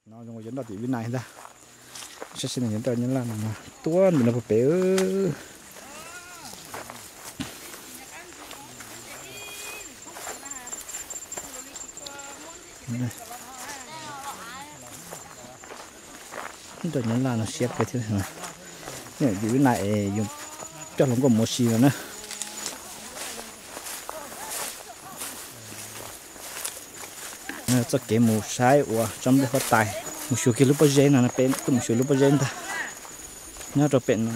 No zoo yuav nroj tim Vib Nais ntag. Saib seb nws yuav nroj nyob laj no, tuaj ntawm no puag pem. Nroj nyob laj no siab kawg thiab. Tim Vib Nais es yus coj hluas nkauj mus ua si no na. Txoj kev mus saib ua tsob nplej huab tais, mus xyuas kiag lub pob zeb no, peb tuaj mus xyuas lub pob zeb ntag. Nyob rau pem no,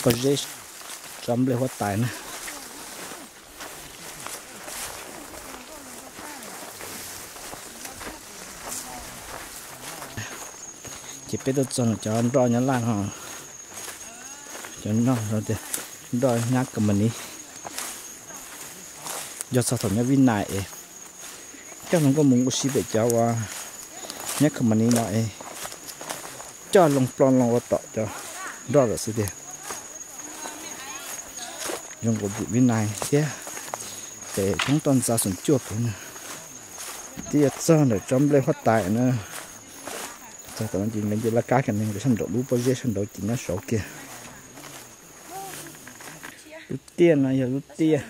pob zeb tsob nplej huab tais na. Ces peb tuaj txog no cov nroj nyob laj no, cov nroj tias nroj nyab company. Yog txog thaum nyob Vib Nais es coj hluas nkauj mus ua si pem cov uas nyab company no es coj loo plo loo ua tom cov nroj lawm xwb tiag. Zoo nkaus tim Vib Nais thiab pem thoob toj ntxa xoom cuaj pem na. Twb yuav txog ntawm tsob nplej huab tais na. Txog tom no ces lawv nce laj kab kiag ne, sab nraum lub pob zeb sab nraud ces nyob saud kiag. Lub tiaj no yog lub tiaj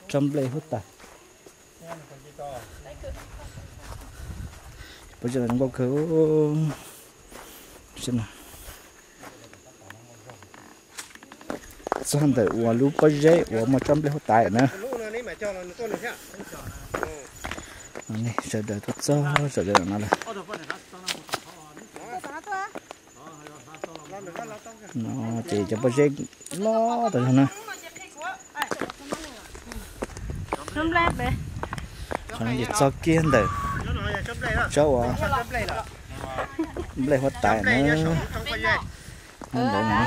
tsob nplej huab tais. Pob zeb zoo nkauj kawg. Txog ntawm uas lub pob zeb uas muaj tsob nplej huab tais na. Sawv daws tuaj txog sawv daws no lawm. No ces cov pob zeb loj tas zog na. Qhov no ces txog kiag ntawm tsob uas nplej huab tais na. Nyob ntawd no.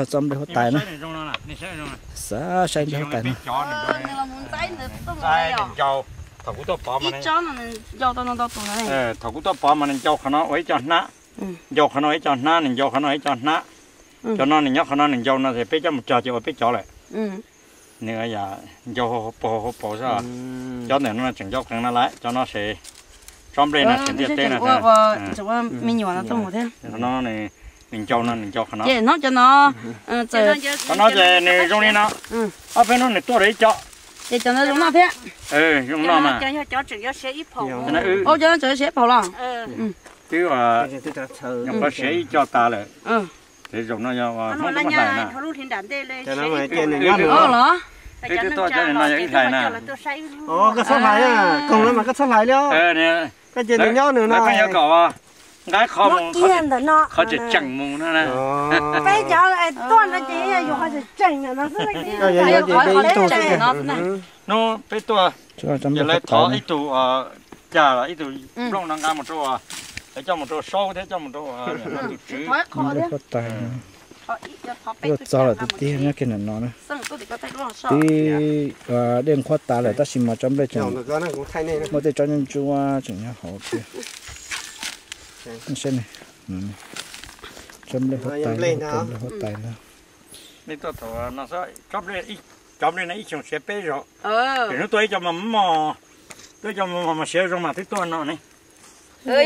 Tsob nplej huab tais na. Xav saib nplej huab tais no. Thaum kuv tuaj pov mas nws ncau qhov no ua ib co hnab, ncau qhov no ib co hnab, nws ncau qhov no ib co hnab. Cov no nws nyob qhov no nws ncau no ces peb coj mus cog ces ua peb cov lawm. Nws yam ncau hauv paus hauv paus xwb. Cov ntawm no tseem ncau qees no lawm, cov no ces tsob nplej no ces ntiaj teb no. Me nyuam no tuaj mus thiab. Qhov no nws ncau no nws ncau qhov no. Ces hnub cov no, qhov no ces nws zoo li no. Ob peb hnub nws tuaj rau ib co. Ces cov no zoo noj thiab. Zoo noj mas. Cov no tseem siav ib phaum los? Twb nyuam qhuav siav ib co tas lawm. Ces zaum no yog Hmoob twb muab hlais na. Twb tuaj cov no yog wb hlais na. Koj txhob hlais, koog lawm mas koj txhob hlais li. Koj ces nws nyob nws no. Koj yuav kom nqa qhov mus, qhov tseem tseem mus no na. Peb cov tuaj no ces yus qhov tseem tseem no xwb. Hnub peb tuaj ces lawv thov ib tug cag los ib tug nplooj no nqa mus rau, lawv coj mus rau Saub thiab coj mus rau tus tswv. Tuaj txog lawm tiag tiag nyob kiag ntawm no na. Twb dej nqhuab tas lawm tab sis mas tsob nplej tseem muaj tej tsob ntsuab ntsuab tseem nyob hauv thiab. Saib ne, tsob nplej huab tais, tsob nplej huab tais na. Cov nplej no ib xyoos siav peb zaug. Hnub tuaj ib co mos mos, tuaj ib co mos mos siav zoo mas twb tuaj no ne. Cov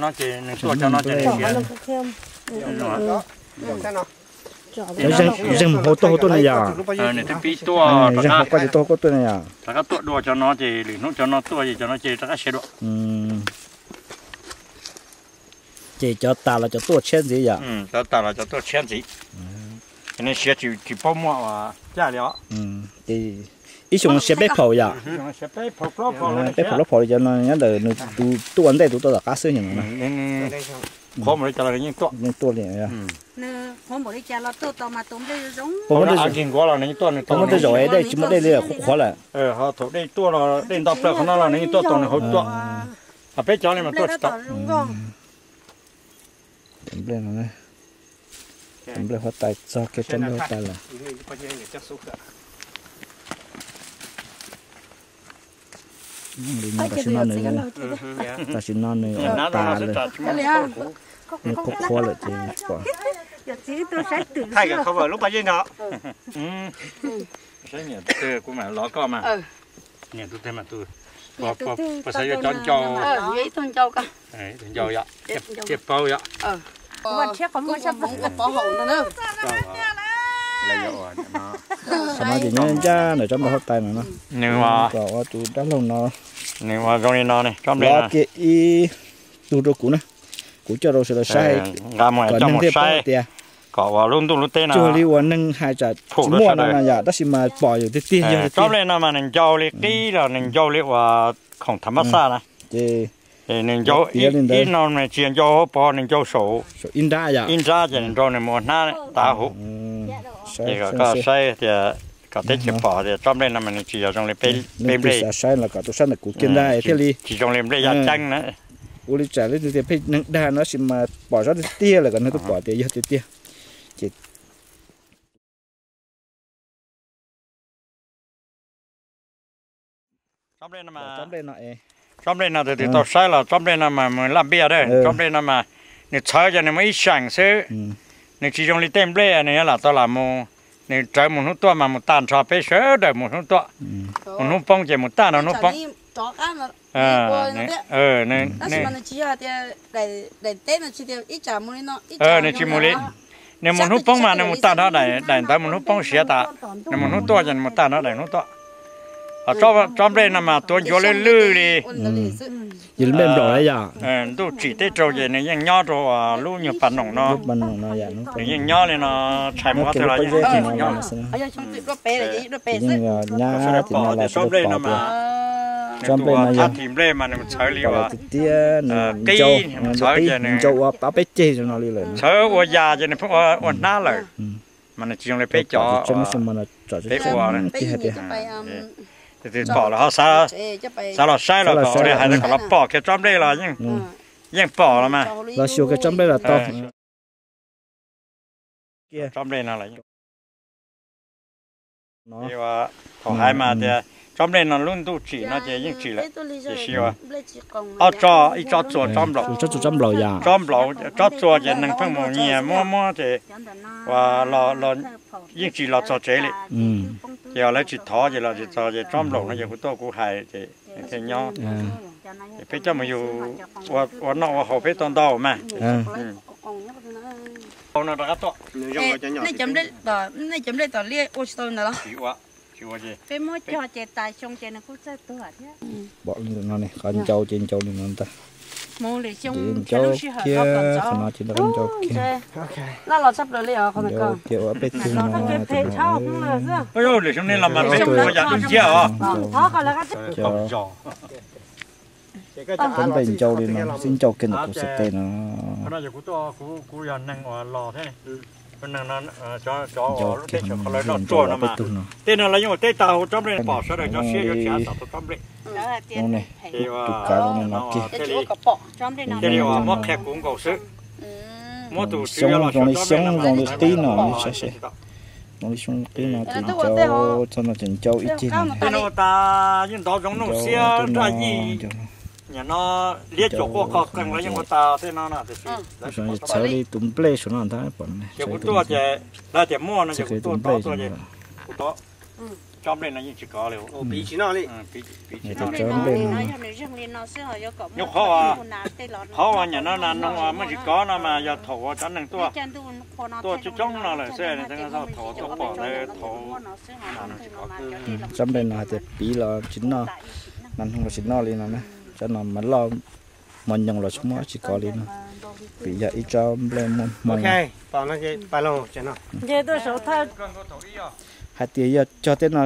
no ces nws tuaj, cov no ces nws siav. Zeeg mus hauv tuaj hauv tuaj na yom. Nws twb pib tuaj, zeeg hauv koj ces tuaj hauv koj tuaj na yom. Rov qab tuaj dua cov no ces lwm hnub cov no tuaj ces cov no ces rov qab siav dua. Ces cov tas los cov tuaj tshiab ntxiv yom. Cov tas los cov tuaj tshiab ntxiv. Ces nws siav tsis paub muaj ua caj li os. Ib xyoos siav peb phaum yom. Peb phaum plaub phaum li cov no nyob ntawm nws tus tuaj ntej tus tuaj tom qab xwb no. Qhuav npaum li cas los nws yeej tuaj. Yeej tuaj li. Qhuav npaum li cas los tuaj tau mas tus nplej zoo. Qhuav muab tej zaum es dej tsis muaj dej li qhuav qhuav lawm. Ho thaum dej tuaj los dej nto plaws qhov no los nws yeej tuaj tau nws hauv tuaj. Ho peb cov li mas tuaj tsis tau. Cov nplej no, cov nplej huab tais txog kiag tsob nplej huab tais lawm. Li no tam sim no nws, tam sim no nws tas lawm, nws qhuav qhuav lawm ces pom. Thaij khawb lub pob zeb no. Saib niam tus twg kuv mam lov koj mas. Niam tus twg mas tus, puas xav yuav cov ncau? Yuav ib tug ncau ko. Ib tug ncau yom, ciaj paub yom. Tam sim no ces nyob ncaj ntawm tsob nplej huab tais no, nws ua tus dab laug no, nws ua zoo li no ne, tsob nplej no kiag ib tug rau kuv na, kuv coj rau sawv daws saib, nqa mus kom coj neeg mus thiaj paub saib tias kom ua lub ntuj lub teb no cuag li uas neeg hais tsam tsis muaj no na yom, tab sis mas pom yus tiag tiag yog tsob nplej no mas nws ncau li qib los nws ncau li uas khoom tham mab xaj na. Ces nws ncau ib no mas tsis yog ncau hauv paus, nws ncau saum ib nrab yom, ib nrab ces nws nrau nws mus ua hnab tav huv. Ces kom koj saib tias kom teb chaws pom tias tsob nplej no mas nws tsis yog zoo li peb nplej. Saib los kom tus sab ntawm kuv kiag ntag thiaj li tsis zoo li nplej yaj ceeb na. Ua li tsam li tias pheej neeg dag no tab sis mas pom sab tiag tiag lawm kom neeg tuaj pom tias yog tiag tiag. Ces tsob nplej no, tsob nplej no tus twg tau saib los tsob nplej no mas mus laj npiaj dab, tsob nplej no mas nws txhawv ces nws muaj ib seem xwb. Nws tsis zoo li tej nplej nws yuav lam tau lam mus, nws rawv mus hnub tuaj mas mus tag nrho peb sawv daws mus hnub tuaj. Mus hnub poob ces mus tag nrho hnub poob. Nws tsis mus li, nws mus hnub poob mas nws mus tag nrho daim ntawd mus hnub poob siav tas, nws mus hnub tuaj ces nws mus tag nrho daim hnub tuaj. Tsob nplej no mas tuav ncuav lwj lwj li. Ntuj tsim teb raug ces nws yeej nyob rau lub nyuag pas noom no, nws yeej nyob li no, tshais mus qhov twg los yeej nyob. Tsob nplej no mas nws tus thab thi nplej mas nws txhawv li uas qib, txhawv ces nws ncau ua pab peb ceg no li lawm, txhawv ua yas ces nws pheej ua hnab lawm. Mas nws tsis zoo li peb cov peb ua. Tus twg pom los ho xav los saib los kom ua li hais kom los pom kiag tsob nplej los yeej pom los mas. Los xyuas kiag tsob nplej los tau. Tsob nplej no thaum hais mas tias tsob nplej no lub ntuj tsim no ces yeej tsim lawm, tiam sis ob tsob, ib tsob txua tsob nplaum, tsob nplaum tsob txua ces neeg pheej mus nyiag muab muab ces yeej tsis los txog tsev li. Ces lawv tsis thov ces los tsis txog ces tsob nplaum no ces kuv tuaj kuv hais ces thiaj nyob. Ces peb coj mus yug ua noj ua haus peb tau ntau mas. Nej cov nplej tom liaj ua tsis tau ntawd los? Peb muab cog ces tas xyoo ces nws kuj txawj tuag thiab. Pom li ntawm no ne, qhov ncau ces ncau li no ntag. Ncau kiag, qhov no ces ncau kiag. Ncau kiag ua peb tug no. Lwm xyoo ne los mas peb ua yam dub nciab os. Cov nplej ncau li no, xib ncau kiag ntawm kuv xib teb no. Ncau kiag, ncau kiag ua peb tug no. Tej no lawv yeej ua teb tag hauv tsob nplej, pom sawv daws cov siab yuav tsis av tom tau tsob nplej. Tus kav zoo li no kiag. Thiaj li muab qhia kuv nkaus xwb. Muab tus xyoob zoo li xyoob zoo li qib no, zoo li xyoob li qib no tus ncau txog no ces ncau ib ceg no. Tej no ua tas yeej ntov zoov nuj xiab raj yij. Nim no liab cuam quaj qog qees los yeej ua tas tej no na. Txhawv li tus nplej saum no ntag pom. Ces kuv tuaj ces lawv tias muaj no ces kuv tuaj tov tuaj ces kuv tov. Tsob nplej no yeej tsis kov li. Piv tsis noj li. Tsob nplej no. Nyuj qhov, qhov uas nim no nas noog uas muaj tsis kov no mas yog thaum uas cov neeg tuaj, tuaj coob coob no lawm xwb, thaum uas tuaj pom ntawd thaum tsob nplej no hais tias piv los tsis noj, nas noog los tsis noj li no na. Tsob no mas loj mos nyoos los tsis muaj tsis kov li no. Piv yog ib tsob nplej muaj hmoo. Hais tias yog cog tej no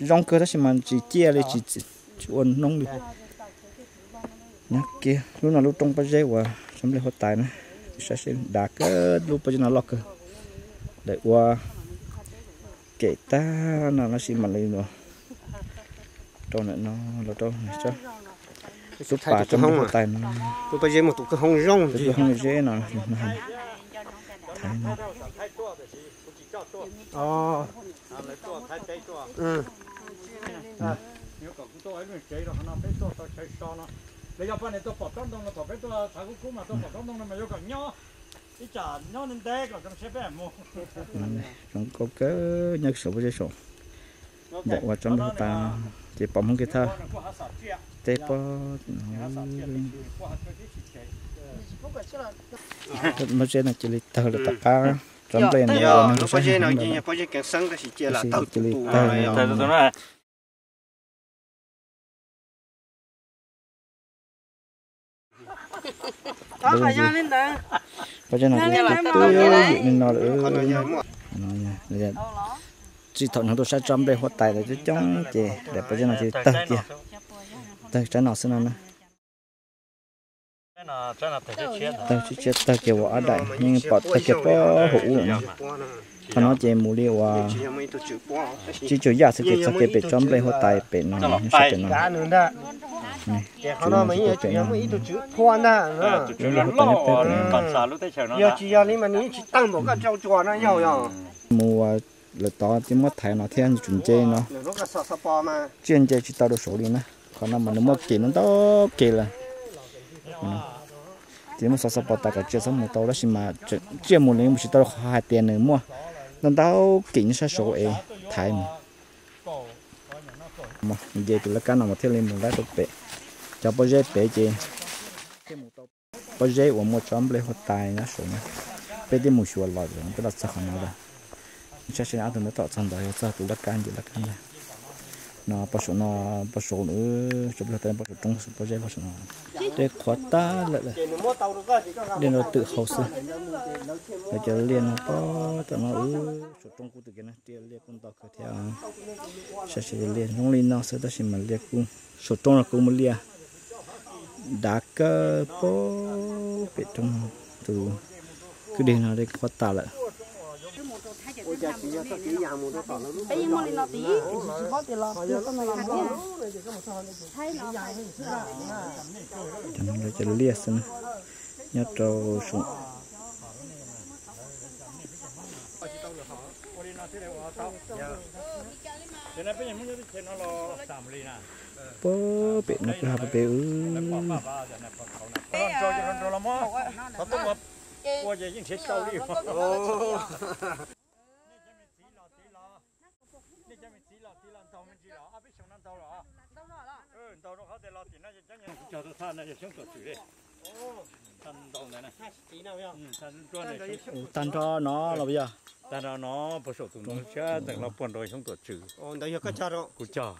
zoo kawg tab sis mas tsis ciaj li, tsis ua noob li. Nyob kiag lub no lub roob pob zeb uas tsob nplej huab tais na, saib seb dav kawg, lub pob zeb no loj kawg. Lawv ua kem tag no tab sis mam li rau ntawm no los rau lub pas tsob nplej huab tais no. Lub pob zeb no, thaiv no. Zoo nkauj kawg nyob saum pob zeb saum. Ntawm ua tsob nplej huab tais ces pom Hmoob kev thawj teb pob, pob zeb no cia li tawg lawm tom qab. Tsob nplej no ua neeg tau saib heev lawm, tab sis cia li tawg. Pob zeb no twb twb ywm li no lawm. Txij thaum hnov tuaj saib tsob nplej huab tais lawm coob coob ces daim pob zeb no cia li tawg kiag, tawg tsaib no xwb no na. Tawg tshiab tshiab tawg kiag ua ob daim, yeej pom tawg kiag pob hauv ub lawm no. Qhov no ces mus li uas tsib caug yaj xwb ces txog kiag pem tsob nplej huab tais pem no, sab pem no. Mus ua lawm tod ces muab thaiv no thiab tsum nce no. Tsiaj nce tsis tau rau saud li na. Qhov no mas nws muaj kev no ntau kev lawm. Ces muab xov xov pos tas kom tsiaj txhob mus tau tab sis mas tsiaj mus li mus tsis tau rau qhov hais tias nws muaj ntau ntau kev nyob sab saud es thaiv mus. Nce tus laj kab no mas thiaj li mus laib rau pem. Cov pob zeb pem ces pob zeb uas muaj tsob nplej huab tais nyob saud na, peb twb mus xyuas los peb los txog qhov no lawm. Saib seb ob tug ntawd tom txog ntawd yog txog tus laj kab nce laj kab ntag. No pog saum no, pog saum lawm, tsob nplej huab tais pog saum roob, pob zeb pog saum no. Dej qhuav tag lawm, dej nrog twm hau xwb. Lawv cov liaj no pob tom no, saum roob kuj twm kiag na, liaj kuj ntau kawg thiab. Saib seb liaj zoo li no xwb tab sis mas liaj kuj, saum roob no kuj muaj liaj dav kawg pob pem roob no. Tus kwj deg no dej qhuav tas lawm. Cov liaj xwb na, nyob rau saum pob pem no kwj ha pem pem. Ua tag nrho no los yog? Tag nrho no, pog saum tus ntoo tshiab ntawm no puag nrau xyoob tuam tswm. Kuv cog.